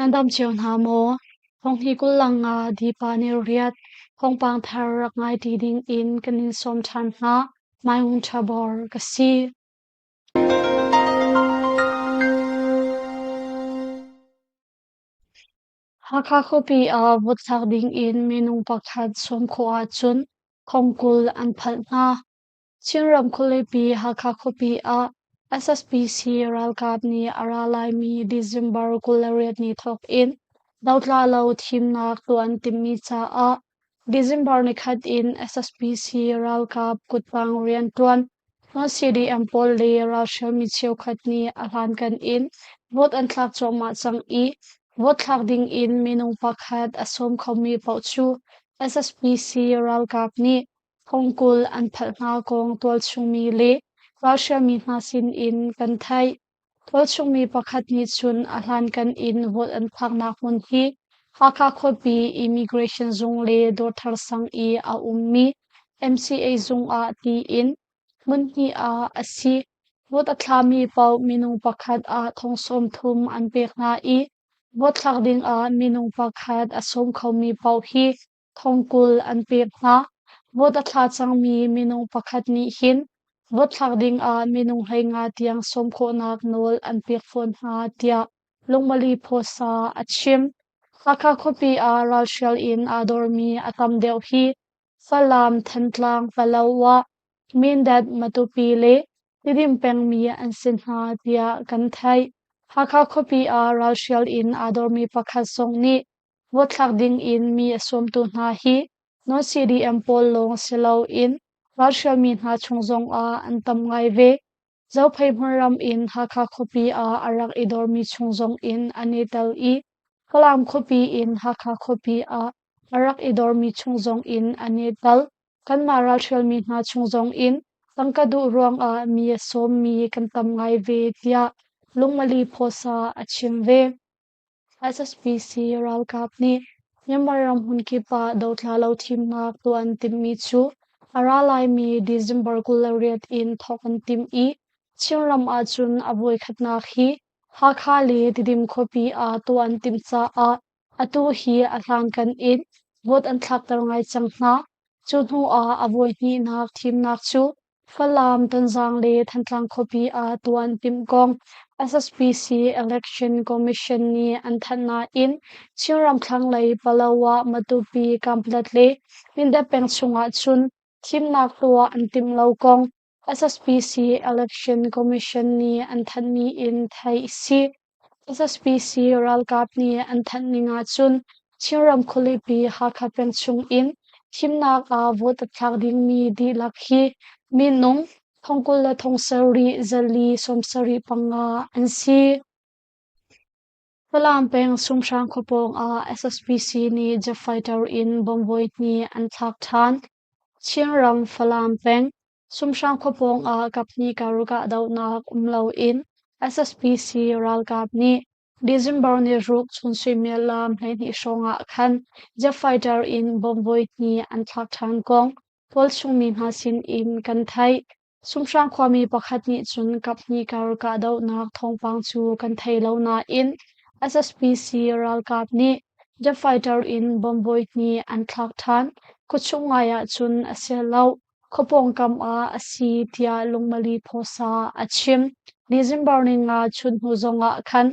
Nan dam cio hna maw? Thonghni 25 Dipa ni riat thawngpang thar rak ngai ṭi ding in kan in sawm ṭhan hna. Maihung Ṭhabor ka si. Hakha khuapi ah vote thlak ding in minung pakhat sawm khawh ahcun thongkul an phalh hna. Chinram khualipi Hakha khuapi ah SSPC ralkap nih a ra laimi December 28 ni thawk in dotla lo thimnak tuah an timhmi caah December nikhat in SSPC ralkap kuttang rianṭuan Non-CDM pawl le ralhrial mi cheukhat nih a hlankan in vote an thlak cuahmah cang i vote thlak ding in minung pakhat a sawm khomi paoh cu SSPC ralkap nih thongkul an phalh hna kong tualchungmi le ralhrial mi hna sin in kan theih. Tualchungmi pakhat nih cun a hlankan in vote an thlaknak hmun hi Hakha khuapi Immigration zung le Dawrthar sang i a ummi MCA zung ah tiin hmun hnih ah a si. Vote a thlami paoh minung pakhat ah thong 30 an pek hna i vote thlak ding ah minung pakhat a sawm khomi paoh hi thongkul an pek hna. Vote a thla cangmi minung pakhat nih hin vote thlak ding ah minung 15 tiang sawm khawhnak nawl an pek fawn hna tiah Lungmali Phuasa a chim. Hakha khuapi ah ralhrial in aa dormi a tam deuh hi Falam, Thantlang, Palawa, Mindat, Matupi le Tidim pengmi an si hna tiah kan theih. Hakha khuapi ah ralhrial in aa dormi pakhat zong nih vote thlak ding in mi a sawmtu hna hi non-CDM pawl lawng si loin ralhrialmi hna chung zongah an tam ngai ve. Zophei hmunram in Hakha khuapi ah a rak i dormi chung zong in an i tel i Falam khuapi in Hakha khuapi ah a rak i dormi chung zong in an i tel. Kanmah ralhrialmi hna chung zong in tangka duh ruangah mi a sawmmi kan tam ngai ve tiah Lungmali Phuasa a chim ve. SSPC ralkap nih Myanmar ram hmunkip ah dotla lo thimnak tuah an timhmi cu a ra laimi December 28 in thawk an timh i Chinram ahcun a voikhatnak hi Hakha le Tidim khuapi ah tuah an timh caah atu hi a hlankan in vote an thlakter ngai cang hna. Cu hnu ah a voihnihnak thimnak cu Falam, Tonzang le Thantlang khuapi ah tuah an timh kong SSPC Election Commission nih an thanh nain Chinram thlanglei Palawa, Matupi, Kanpetlet le Mindat peng chung ahcun thimnak tuah an timh lo kong SSPC Election Commission nih an thanhmi in theih a si. SSPC ralkap nih an thanh ning ahcun Chinram khualipi Hakha peng chung in thimnak ah vote a thlak dingmi dihlak hi minung 20 7 75 an si. Falam peng Sumhrang khua pawng ah SSPC nih jet fighter in bomb voi hnih an thlak ṭhan. Chinram Falam peng Sumhrang khua pawng ah kaphnih kar kahdohnak um loin SSPC ralkap nih December ni ruk chun suimilam 12 hrawng ah khan jet fighter in bomb voi hnih an thlak ṭhan kong tualchung mi hna sin in kan theih. Sumhrang khuami pakhat nih cun kaphnih kar kahdohnak thawngpang cu kan thei lo nain SSPC ralkap nih jet fighter in bomb voi hnih an thlak ṭhan. Khuachung ngai ahcun a si lo. Khua pawngkam ah a si tiah Lungmali Phuasa a chim. December ni nga chun hnu zongah khan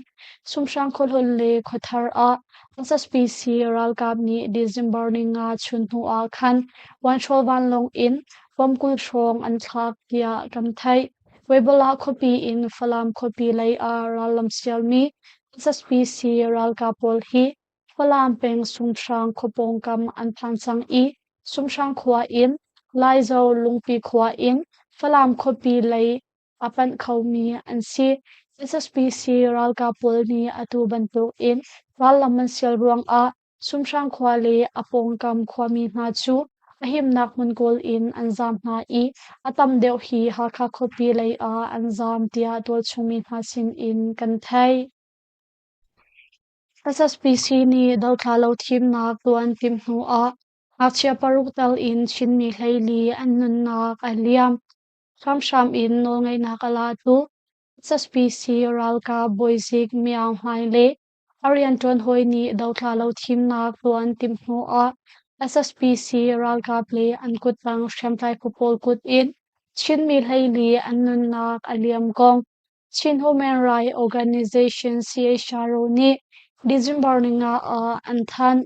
Sumhrang khuahlun le khuathar ah SSPC ralkap nih December ni nga chun hnu ah khan Wanhrawl vanlawng in bomb 20 hrawng an thlak tiah kan theih. Weibola khuapi in Falam khuapi lei ah rallam sialmi SSPC ralkap pawl hi Falam peng Sumhrang khua pawngkam an phan cang i Sumhrang khua in Laizo Lungpi khua in Falam khuapi lei a panh khomi an si. SSPC ralkap pawl nih atu bantuk in rallam an sial ruangah Sumhrang khua le a pawngkam khuami hna cu a himnak hmun kawl in an zaam hna i a tam deuh hi Hakha khuapi lei ah an zaam tiah tualchungmi hna sin in kan theih. SSPC nih dotla lo thimnak tuah an timh hnu ah ngakchia paruk tal in Chinmi 14 an nunnak a liam. Hramhram in nawlngeihnak a latu SSPC ralkap bawizik Myaung Hlaing le A rianṭuan hawi nih dotla lo thimnak tuah an timh hnuah SSPC ralkap le an kuttang hriamtlai phu pawl kut in Chinmi 14 an nunnak a liam kong Chin Human Rights Organization CHRO nih December 5 ah an thanh.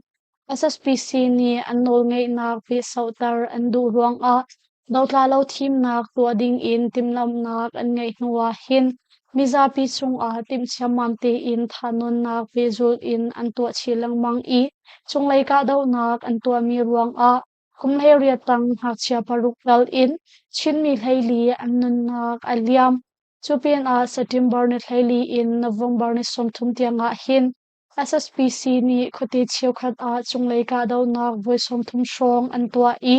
SSPC nih an nawlngeihnak pehsauhter an duh ruangah dotla lo thimnak tuah dingin timhlamhnak an ngeih hnuah hin mizapi cungah timhciammam tein thahnawnnak pehzulh in an tuah chih lengmang i cunglei kahdohnak an tuahmi ruangah kum 18 tang ngakchia paruk tal in Chinmi 14 an nunnak a liam. Cu pinah September ni 14 in November ni 30 tiangah hin SSPC nih khuate cheukhat ah cunglei kahdohnak voi 30 hrawng an tuah i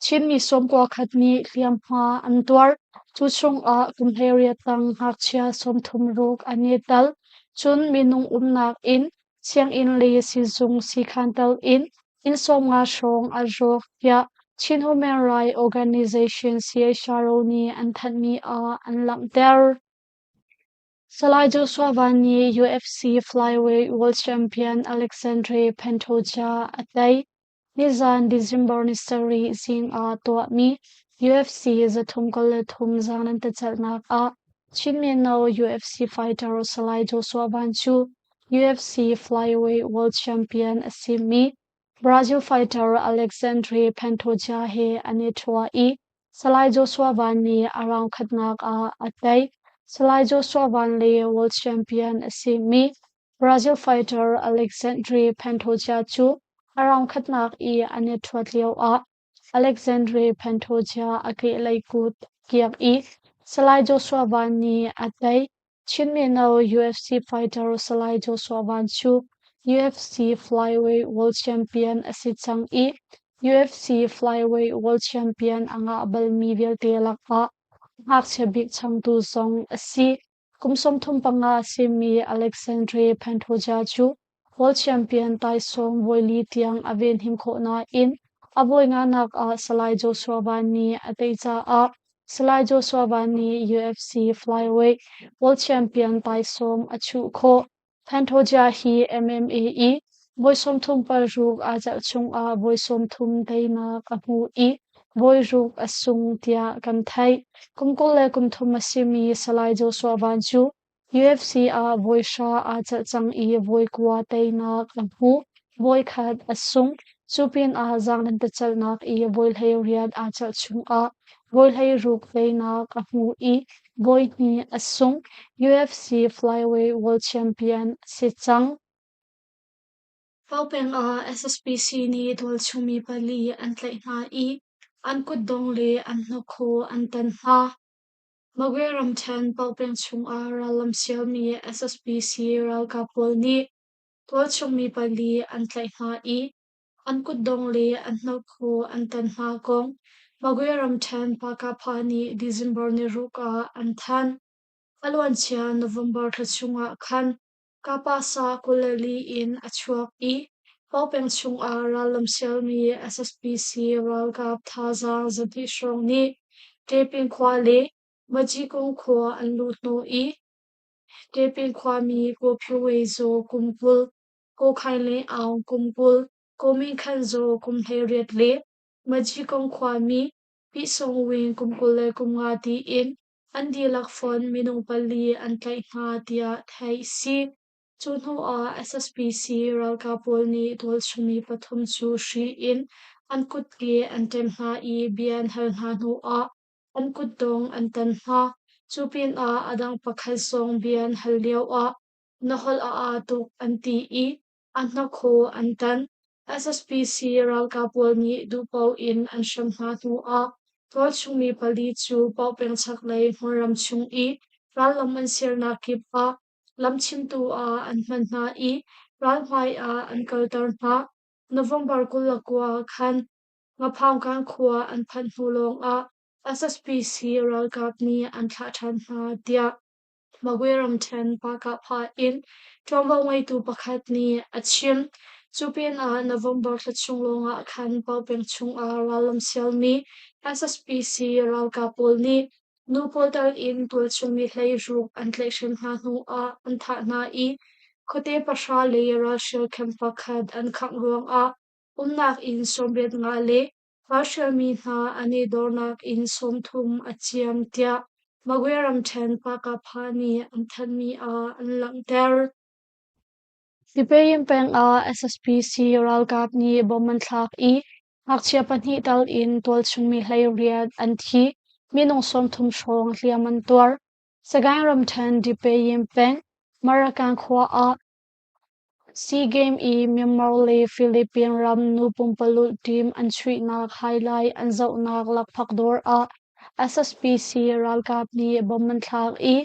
Chinmi 91 nih hliamhma an tuar. Cu chungah kum 18 tang ngakchia 36 an i tel. Cun minung umnak inn, sianginn le siizung siikhan tel in inn 50 hrawng a rawk tiah Chin Human Rights Organization CHRO nih an thanhmi ah an langhter. Salai Joshua Van nih UFC flyweight world champion Alexandre Pantoja a tei. Nizan December ni 7 zing ah tuahmi UFC 323 zaanglentecalhnak ah Chin mino UFC fighter Salai Joshua Van cu UFC flyweight world champion a simi Brazil fighter Alexandre Pantoja he an i ṭhua i Salai Joshua Van nih a round khatnak ah a tei. Salai Joshua Van le world champion a simi Brazil fighter Alexandre Pantoja cu a round khatnak i an i ṭhuat lioah Alexandre Pantoja a kehlei kut a kiak i Salai Joshua Van nih a tei. Chin mino UFC fighter Salai Joshua Van cu UFC flyweight world champion a si cang i UFC flyweight world champion a ngah balmi vialte lakah ngakchia bik changtu zong a si. Kum 35 a simi Alexandre Pantoja cu world champion taisawm voili tiang a venhim khawh nain a vawi nganak ah Salai Joshua Van nih a tei caah Salai Joshua Van nih UFC flyweight world champion taisawm a chuh khawh. Pantoja hi MMA i voi 36 aa celh chungah voi 30 teinak a hmu i voi ruk a sung tiah kan theih. Kum 23 a simi Salai Joshua Van cu UFC ah voi hra aa celh cang i voi kua teinak a hmu. Voi khat a sung. Cu pinah zaanglentecalhnak i voi 18 aa celh chungah voi 16 teinak a hmu i voi hnih a sung. UFC flyweight world champion a si cang. Paopeng ah SSPC nih tualchungmi pali an tlaih hna i an kutdong le an hnakhaw an tan hna. Magwe ramṭhen Paopeng chungah rallam sialmi SSPC ralkap pawl nih tualchungmi pali an tlaih hna i an kutdong le an hnakhaw an tan hna kong Magwe ramṭhen Pakapha nih December niruk ah an thanh. A luancia November thla chungah khan Kapasa 24 in a chuak i Paopeng chungah rallam sialmi SSPC ralkap thazaang 200 hrawng nih Ṭepin khua le Majikung khua an luh hnawh i Ṭepin khuami Ko Phyu Wei Zaw kum 20, Ko Khaing Leng Aung kum 20, Ko Min Khan Zaw kum 18 le Majikung khuami Pi Sung Win kum 25 tiin an dihlak fonh minung pali an tlaih hna tiah theih a si. Cu hnuah SSPC ralkap pawl nih tualchungmi pathum cu hri in an kutke an ṭem hna i bia an hal hna hnuah an kutdong an tan hna. Cu pinah a dang pakhat zong bia an hal lioah na holh a aa tuk an ti i a hnakhaw an tan. SSPC ralkap pawl nih duhpaoh in an hrem hna hnuah tualchungmi pali cu Paopeng chaklei hmunram chung i rallam an sernak kip ah lamchimtu ah an hman hna i ralhmai ah an kalter hna. November 29 ah khan Ngaphaungkan khua an phanh hnu lawngah SSPC ralkap nih an thlah ṭhan hna tiah Magwe ramṭhen Pakahpha in ṭuanvo ngeitu pakhat nih a chim. Cu pinah November thla chung lawngah khan Paopeng chungah rallam sialmi SSPC ralkap pawl nih nu pawl tal in tualchungmi 16 an tlaihhrem hna hnuah an thah hna i khuate pahra le ralhrial camp pakhat an khangh ruangah umnak inn 85 le ralhrialmi hna an i dornak inn 30 a ciam tiah Magwe ramṭhen Pakapha nih an thanhmi ah an langhter. Sipeyin peng ah SSPC ralkap nih bomb an thlak i ngakchia pahnih tal in tualchung mi 18 an thi, minung 30 hrawng hliam an tuar. Sagaing ramṭhen Dipeyin peng Marakan khua ah SEA Games i Myanmar le Philippine ram nu pumpalulh team an chuihnak highlight an zohnak lakphak dawr ah SSPC ralkap nih bomb an thlak i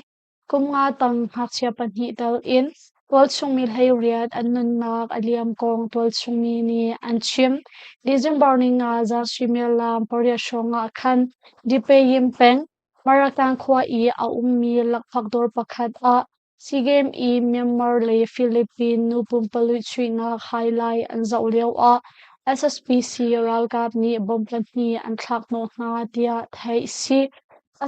kum nga tang ngakchia pahnih tal in tualchung mi 18 an nunnak a liam kong tualchung mi nih an chim. December ni nga zan suimilam 8 hrawng ah khan Dipayim peng Marakan khua i a ummi lakphak dawr pakhat ah SEA Games i Myanmar le Philippine nu pumpalulh chuihnak highlight an zoh lioah SSPC ralkap nih bomb pahnih an thlak hnawh hna tiah theih si.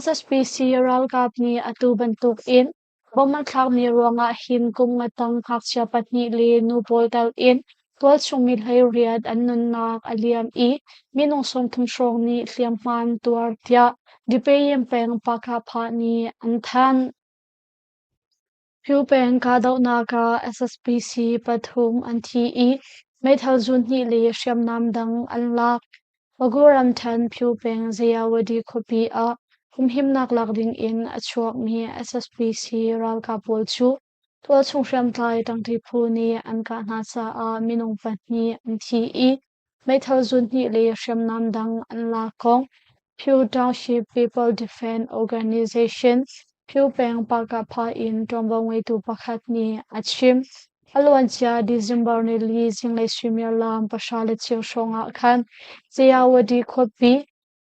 SSPC ralkap nih atu bantuk in bomb an thlakmi ruangah hin kum nga tang ngakchia pahnih le nu pawl tel in tualchung mi 18 an nunnak a liam i minung 30 hrawng nih hliamhma an tuar tiah Dipayim peng Pakapha nih an thanh. Pyu peng kahdohnak ah SSPC pathum an thi i meithal zun hnih le hriamnam dang an lak. Bago ramṭhen Pyu peng Zayawadi khuapi ah humhimnak lak ding in a chuakmi SSPC ralkap pawl cu tualchung hriamtlai ṭangṭi phu nih an kah hna caah minung pahnih an thi i meithal zun hnih le hriamnam dang an lak kong Pyu Township People Defense Organization Pyu peng Pakapha in ṭuanvo ngeitu pakhat nih a chim. A luancia December nili zinglei suimilam 10:15 hrawng ah khan Zayawadi khuapi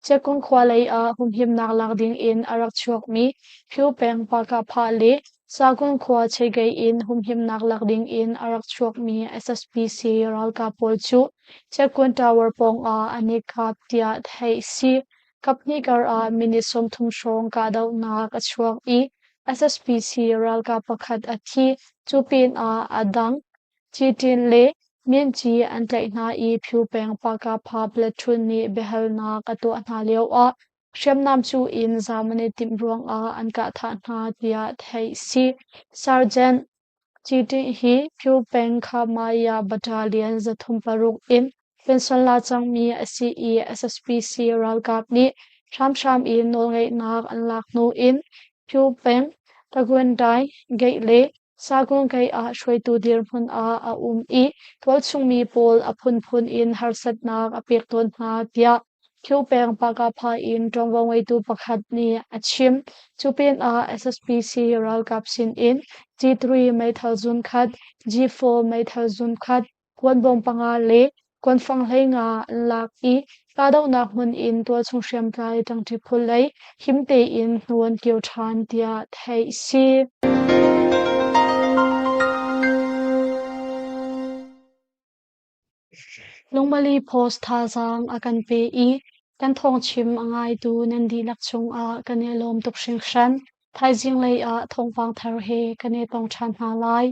Ciakung khua lei ah humhimnak lak ding in a rak chuakmi Pyu peng Pakapha le Sakung khua Cheikei in humhimnak lak ding in a rak chuakmi SSPC ralkap pawl cu Ciakun Tower pawng ah an i kap tiah theih si. Kaphnih kar ah minute 30 hrawng kahdohnak a chuak i SSPC ralkap pakhat a thi. Cu pinah a dang Ciṭin le Minci an tlaih hna i Pyu peng Pakapha platoon nih biahalnak a tuah hna lioah hriamnam cu in zaam an i timh ruangah an kah thah hna tiah theih si. Sergeant Ciṭin hi Pyu peng Khamaya Battalion 306 in pension la cangmi a si i SSPC ralkap nih hramhram in nawlngeihnak an lak hnu in Pyu peng Taguendai Gate le Sakungkei ah hruaitu dirhmun ah a um i tualchungmi pawl a phunphun in harsatnak a pek tawn hna tiah Phyo peng Pakapha in ṭuanvo ngeitu pakhat nih a chim. Cu pinah SSPC ralkap sin in G3 meithal zunkhat, G4 meithal zunkhat, kuanbawm panga le kuanfang 15 an lak i kahdohnak hmun in tualchung hriamtlai ṭangṭi phu lei him tein hnu an kir ṭhan tiah theih si. Lungmali Post thazaang a kan pe i kan thawngchim a ngaitu nan dihlak cungah kan i lawm tuk hringhran. Thaizing lei ah thawngpang thar he kan i tong ṭhan hna lai.